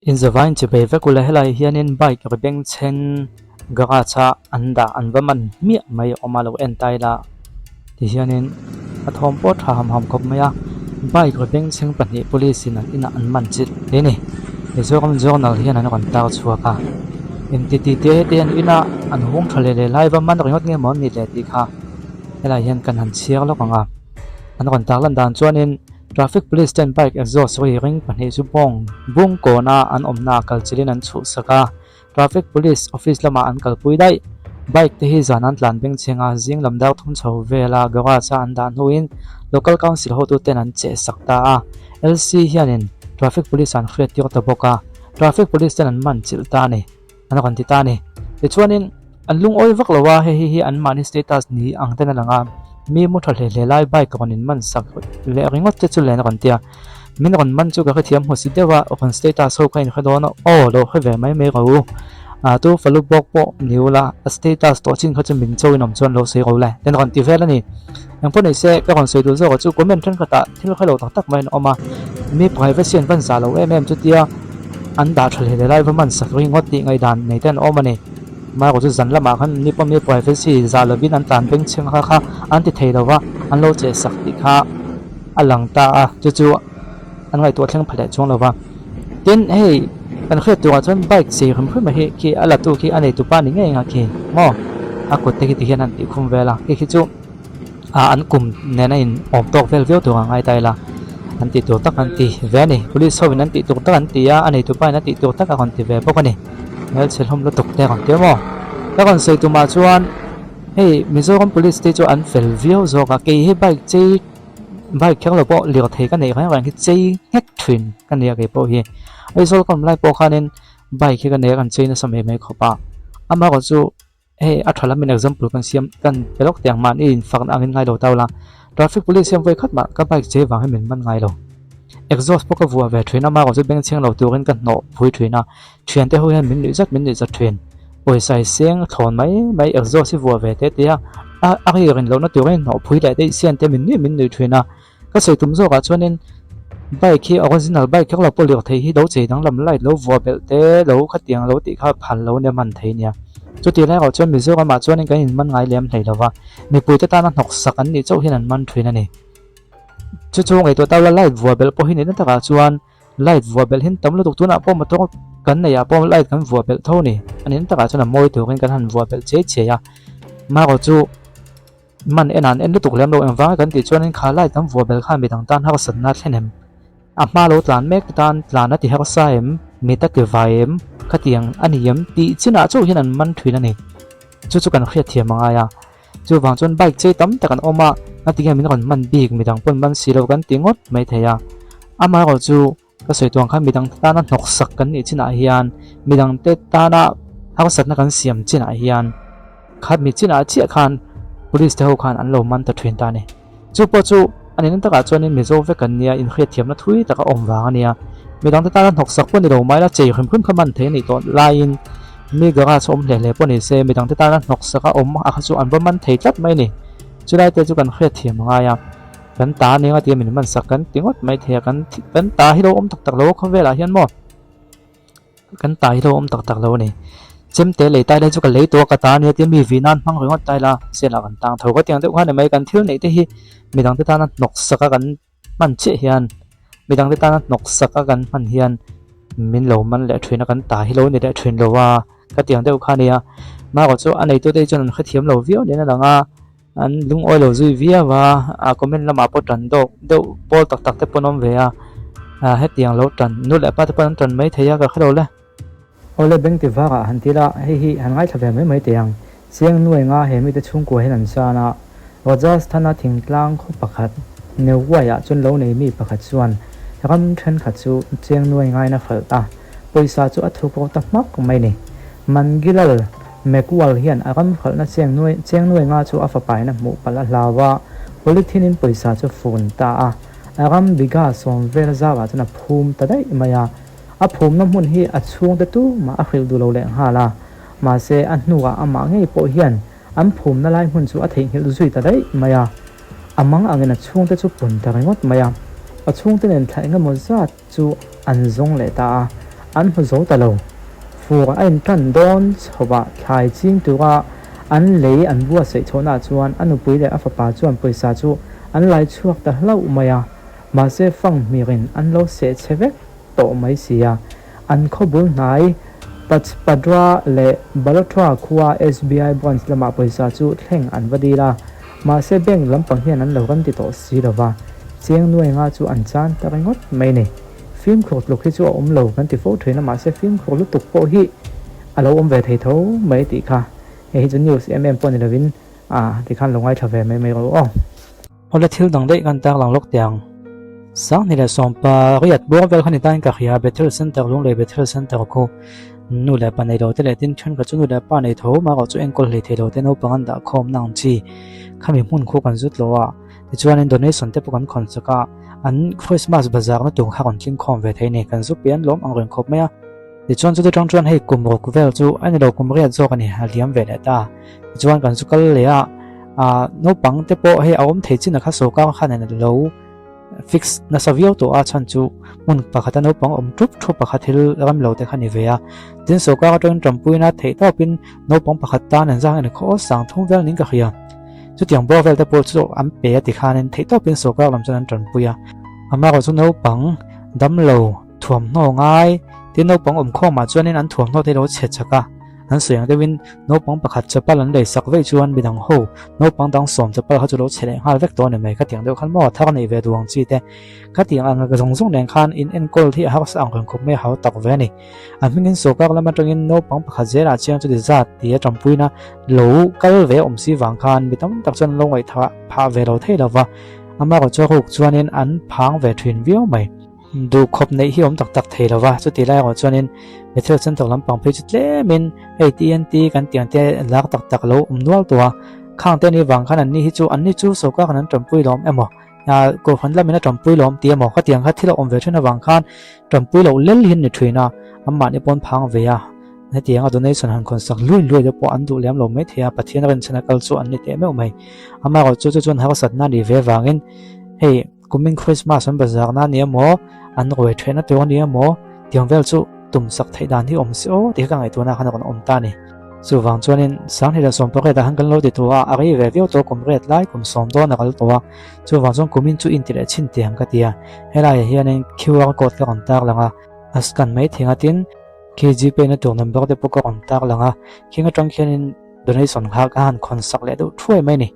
Inzavain chibei vek ula helai hianin bike ri bengchheng garage a an dah an va man hmiah mai a awm a lo en ta ila tihianin a thawm pawh tha ham ham khawp mai a bike ri bengchheng pahnih police in an inah an man chilh hle a ni Mizoram journal hian an rawn tar chhuak a engti tih te heti an ina an hung tha leh leh lai va man ringawt nge maw an nih leh tih kha helai hian kan han chhiar lawk ang a an rawn tar lan dan chuanin. Traffic Police ten bike exhaust ri ring pahnih chu bawng bung kawna an awmnaah kalchilhin an chhuhsak a, Traffic Police office lamah an kalpui daih. Bike te hi zan an tlan beng chheng a, zing lam dar thum chho vela garage a an dah hnuin Local Council hotuten an chehsak ta a, LC hianin Traffic Police an hriattir ta bawk a, Traffic Police ten an man chilh ta a ni. An rawn ti ta a ni. Tichuanin, an lungawi vak lo a, hei hi hi anmahni status ni ang ten a lang a, mi mu tha hle hle lai bike rawn in man sak leh ringawt te chu len a rawn ti a. Min rawn man chu ka hrethiam hmu si deuh a, rawn status ho kha in hre dawn a, aw lo hre ve mai mai ro u. A tu falu bawk pawh ni ula, a status tawh chin kha chu min cho in awm chuan lo sawi ro le, ten rawn ti vel a ni. Engpawh ni se, ka rawn sawi duh zawk ah chu comment thenkhatah thil hre lo tak tak mai an awm a, mi privacy an van zah lo em em chutia, An dah tha hle hle lai va man sak ringawt tih ngaihdan nei te an awm a ni. Marawh chu zan lamah khan ni pawh mi privacy zah lovin an tlan beng chheng kha kha an ti thei lova, an lo cheh sak tih kha a lang ta a, chu chu an ngaihtuah thleng pha leh chuang lova. Tin, hei kan hriat turah chuan bike chei hrim hrim a hi khi a latu khi a neitupa ni ngei ang a khi maw a kut te khi tihian an tih khum vel a, khi khi chu. ah an kum nena in awm tawk vel viau tur ang ngai ta ila an tih tur tak an ti ve a ni police ho in an tih tur tak an ti a a neitu pa in a tih tur tak a rawn ti ve bawk a ni hmelchhe hlawm lutuk te a rawn ti a maw ka rawn sawi tumah chuan hei Mizoram police te chu an fel viau zawk a kei hi bike chei bike kher lo pawh lirthei ka neih reng reng hi chei nghek thin ka nia kei pawh hi Aizawl ka awm lai pawh khanin bike hi ka nei a kan chei nasa mai mai khawp a amaherawhchu. Hei a tha lamin example kan siam kan pe lawk teh ang mahni in fakna angin ngai lo tau la traffic police hian vawi khat mah ka bike che vang hi min man ngai lo exhaust pawh ka vuah ve thin a marawh chu beng chheng lo turin ka hnawh phui thin a thiante ho hian min nuih zat min nuih zat thin pawisa i seng thlawn mai mai exhaust hi vuah ve teh tia a a ri rin lohna turin hnawh phui leh daih sian te min nuih min nuih thin a. Ka sawi tum zawkah chuanin bike hi original bike kher lo pawh lirthei hi lo chei danglam light lo vuah belh te lo khatiang lo tih kha phal lo nia man thei nia. Chutih lai erawh chuan Mizoramah chuanin kan inman ngai lem hlei lova, mipuite tana hnawk sak an nih chauh hian an man thin a ni. Chu chu ngaihtuah ta ula light vuah belh pawh hi nihna takah chuan light vuah belh hin tam lutuk tunah pawh motor kan neihah pawh light kan vuah belh tho a ni. A nihna takah chuan a mawi turin kan han vuah belh chiai chiai a, marawh chu. Man en an en lutuk lem lo engvanga kan tih chuanin kha light kan vuah bel khan midang tan harsatna a thlen em? A hma lo tlan mek te tan tlan a ti harsa em? Mit a ti vai em? Khatiang a ni em? Tih chinah chauh hian an man thin a ni. Chu chu kan hriatthiam a ngai a. Chuvang chuan bike chei tam tak an awm a, ngatinge min rawn man bik midang pawn man si lo kan ti ngawt mai thei a. Amaherawhchu chu Ka sawi tuang khan midang te tana hnawksak kan nih chinah hian midang te tana harsatna kan siam chinah hian khat mi chinah chiah khan police te ho khan an lo man ta thin ta a ni. Chu pawh chu a nihna takah chuanin Mizo vek an nia inhriatthiamna thui taka awm vang a nia. Midang te tana hnawksak pawh ni lo mai la chei hrim hrim kha man thei a nih tawh laiin mi garage awm hle hle pawh ni se midang te tana hnawksak a awm a kha chu an va man thei tlat mai a ni. Chulai te chu kan hriatthiam a ngai a. Kan ta nia tia min hmansak kan ti ngawt mai thei a, kan kan ta hi lo awm tak tak lo a khawvelah hian maw kan ta hi lo awm tak tak lo a ni. Chemte lei tai lai chu ka lei tawh a ka ta ania tia mi vih nan hmang ringawt ta ila sela kan tang tho ka tiang deuh khan ni mai kan thil neih te hi midang te tana hnawk sak a kan hman chiah hian midang te tana hnawk sak a kan hman hian min lo man leh thin a kan ta hi lo ni leh thin lo a ka tiang deuh kha ania marawh chu a neitute hi chuan an hrethiam lo viau niin a lang a. An lungawi lo zui viau a, a comment lamah pawh tan deuh deuh pawl tak tak te pawh an awm ve a, ah hetiang lo tan nu leh pa te pawh an tan mai thei a ka hrelo le. Awle beng ti vak ah han ti la, hei hi han ngaithla ve mai mai teh ang. Chiang nuai nga he mite chhungkua hian an san a, Rajasthan-a thingtlang khaw pakhat Neuwai-ah chuan lo nei mi pakhat chuan ram thenkhat chu chiang nuai ngain a hralh a, pawisa chu a thuk rawk ta hmak mai ni. Mangilal Mekwal hian a ram hralhna cheng nuai cheng nuai nga chu a fapain a hmuh palh a hlau a, polythene in pawisa chu fun ta a, a ram bigha sawm vel zauah chuan a phum ta daih mai a. A phumna hmun hi a chhungte tumah a hrilh duh lo leh nghal a, mahse a hnuah amah ngei pawh hian an phumna lai hmun chu a theihnghilh zui ta daih mai a. A mang angin a chhungte chu pun ta ringawt mai a, a chhungte nen thla engemaw zat chu an zawng leh ta a. an hmu zo ta lo. Fur a intan dawn chhoh ah thlai ching tura an lei an buatsaih chhohnaah chuan a nupui leh a fapa chuan pawisa chu an lai chhuak ta hlauh mai a, mahse fanghmirin an lo seh chhe vek tawh mai si a. An khaw bul hnai Pachpadra leh Balotra khua SBI branch lamah pawisa chu thleng an va dil a, mahse bank lampang hian an lo rawn ti tawh si lo va, chiang nuai nga chu an chan ta ringawt mai ni. Fimkhur tluk hi chu a awm lo kan ti fo thin a, mahse fimkhur lutuk pawh hi a lo awm ve thei tho mai tih kha hei hi chu news em em pawh ni lovin a tikhan lo ngaithla ve mai mai rawh u aw. Awle thil dang daih kan tarlang lawk teh ang. Sanghnih leh sawmpa riat bawr vel kha ni tain ka hria Bethel Center Lunglei Bethel Center khu nu leh pa nei lo te leh tin thenkhat chu nu leh pa nei tho mah erawh chu enkawl hlei thei lo te naupang an dah khawm na ang chi khami hmun khu kan zut lo a tichuanin donation te pawh kan khawn chak a an Christmas bazar na tur kha rawn tling khawm ve thei a ni kan zu pian lawm ang reng khawp mai a. Tichuan chuti tang chuan hei kum ruk vel chu a ni lo kum riat zawk a ni a liam ve leh ta. Tichuan kan zu kal leh a, ah naupang te pawh hei a awm thei chin a kha sawrkar khan a lo fix nasa viau tawh a chhan chu hmun pakhata naupang awm thup thup pakhat thil ram lo te kha ni ve a. Tin sawrkar atangin tanpuina theih tawpin naupang pakhat tan an zang en khaw sang thum vel niin ka hria. Chutiang bawr vel te pawh chu an pe a tikhanin theih tawpin sawrkar lam chuan an tanpui a. Amaherawhchu naupang damlo Thuamhnaw ngai, tin naupang awm khawmah chuanin an thuamhnaw te lo chhe chak a, an sawi ang deuhin naupang pakhat chapal an lei sak veih chuan midang ho naupang dang sawm chapal kha chu lo chhe leh nghal vek tawh a ni mai khatiang deuh khan maw thar nei ve duh ang chi te khatiang ang zawng zawng nen khan in enkawl hi a harsa ang reng khawp mai a hau tak ve a ni. A hmingin sawrkar lam atangin naupang pakhat zelah chiang chuti zat tia tanpuina lo kal ve awm si vang khan mi tam tak chuan an lo ngaihthah phah ve lo thei lo va, amaherawhchu ruk chuanin an phang ve thin viau mai. Duh khawp neih hi awm tak tak thei lo va, chuti lai erawh chuanin Bethel Center lampang phei chu tlemin hei TNT kan tih ang te lak tak tak lo awm nual tawh a, khang te ni vang khan anni hi chu anni chu sawrkar khan an tanpui lawm emaw ah kohhran lamin a tanpui lawm tih emaw khatiang kha thil a awm ve thin avang khan tanpui loh lel hi an ni thin a, anmahni pawn phang ve a, hetiang a donation han khawn sak luai luai te pawh an duh lem lo mai thei a, Pathian rinchhan a kal chu an ni teh meuh mai. Amaherawhchu chu chuan harsatna a nih ve vangin hei. Kumin Christmas an bazar na nia maw, an ruai theihna tur a nia maw, tiang vel chu tum sak theih dan hi awm se aw tih kha ka ngaihtuahna khan a rawn awm ta a ni. Chuvang chuanin Sanghnih leh Sawmpariat ah khan kan lo ti tawh a, a rei ve viau tawh kum riat lai kum sawm dawn a kal tawh a, chuvang chuan kumin chu inti leh chhin teh ang ka ti a, helaiah hianin QR code ka rawn tar lang a, a scan mai thei ang a tin khi Gpay na tur number te pawh ka rawn tar lang a, khing atang khianin Donation kha ka han khawn sak leh deuh thuai mai a ni.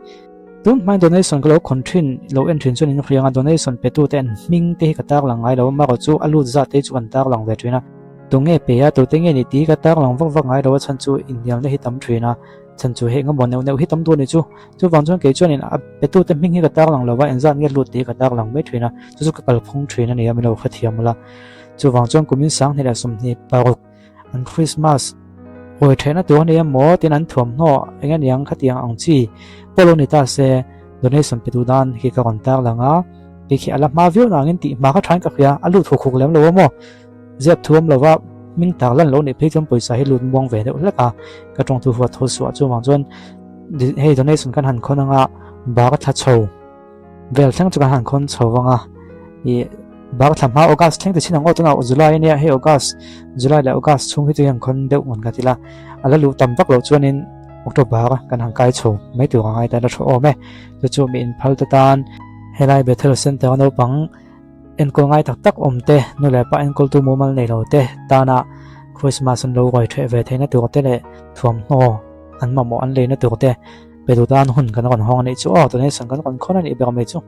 Tun hmain donation ka lo khawn thin, lo en thin chuan in hriang a, donation pe tute an hming te hi ka tarlang ngai lo a, marawh chu a lut zat te hi chu kan tarlang ve thin a. Tunge pe a, tute nge ni tih hi ka tarlang vak vak ngai lo a, chhan chu inhnialna hi tam thin a, chhan chu heng emaw neuh neuh hi tam duh a ni chu. Chuvang chuan kei chuanin a pe tute hming hi ka tarlang lo a, engzat nge lut tih hi ka tarlang mai thin a, chu chu ka kalphung thin a ni a, min lo hrethiam ula. Chuvang chuan kumin 2026. An Christmas hawi theihna tur a ni emaw tin an thuamhnaw eng aniang khatiang ang chi pawh lo ni ta se donation pe duh dan khi ka rawn tar lang a, kei khi a la hma viau nangin tih hma kha thain ka hria, a lut huk huk lem lo a maw ziak thuam lova hming tar lan lo nih phei chuan pawisa hi lut muang ve deuh hlek a, ka tawng thu huat tho suah chuvang chuan hei donation kan han khawn anga bar thla chho. Vel thleng chu kan han khawn chho vang a, ih bar thla hma August thleng ti chin ang aw tunah July a nia hei August July leh August chhung hi chu hian khawn deuh ngun ka ti la, a la luh tam vak loh chuanin October kan han kai chho mai tur a ngai ta la thu awm e, chu chu mi inphal te tan helai Bethel Center a naupang enkawl ngai tak tak awm te nu leh pa enkawltu mumal nei lo te tana Christmas an lo ruai ṭheh ve theihna tur te leh thuamhnaw an mamawh an leina tur te. Pe duh tan hun kan rawn hawng a nih chu aw, donation kan rawn khawn a nih ber mai chu.